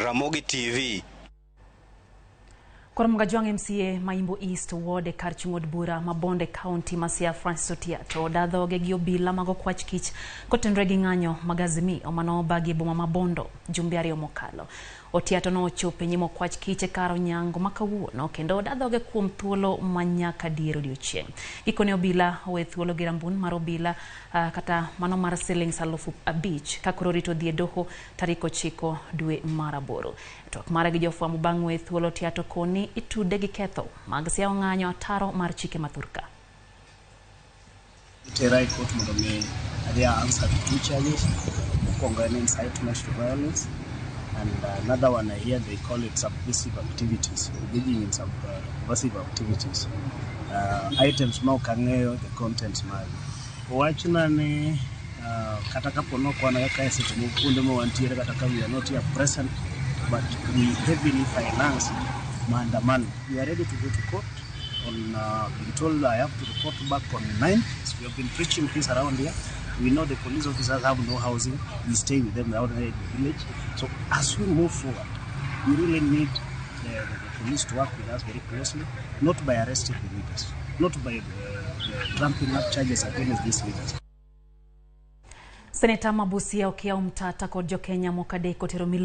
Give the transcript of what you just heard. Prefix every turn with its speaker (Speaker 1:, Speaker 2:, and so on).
Speaker 1: Ramogi TV.
Speaker 2: Koro Mgajwang MCA ma Imbo East Ward e kar chung' od bura ma Bondo e kaunti ma Siaya Francis Otiato oda dhoge gi obila mag okwach kich kotenore gi ng'anyo mag Azimio mane obagi e boma ma Bondo jumbe 2 mokalo. Otiato nochopo e nyim okwach kich e kar onyango ma kawuono kendo oda dhoge kuom thuolo ma nyaka dier odiochieng'. Gikone obila owe thuolo gi rambun mar obila kata mano mar siling 5,000 ka koro rito dhi e doho tarik 9 dwe mar 8. Twak mare gi jofwambo bang' weyo thuolo Otiato koni itude gi ketho mag siawo ng'anyo ataro mar chike mathurka.
Speaker 3: Itera e court mondo mi adhi answer to 2 charges. Mokwongo en incitement to violence, and another one I hear they call it subversive activities, engaging in subversive activities. Items ma ok ang'eyo the contents magi. Wachna ni kata kapo ni ok wan kaka e seche moko kuonde ma wantiere kata ka we are not here present, but we heavily finance maandamano. We are ready to go to court. On been told I have to report back on 9th. So we have been preaching peace around here. We know the police officers have no housing. We stay with them out there in the village. So as we move forward, we really need the police to work with us very closely, not by arresting the leaders, not by trumping up charges against these leaders.
Speaker 2: Seneta ma Busia Okiya Omtata kod jokenya moko adek otero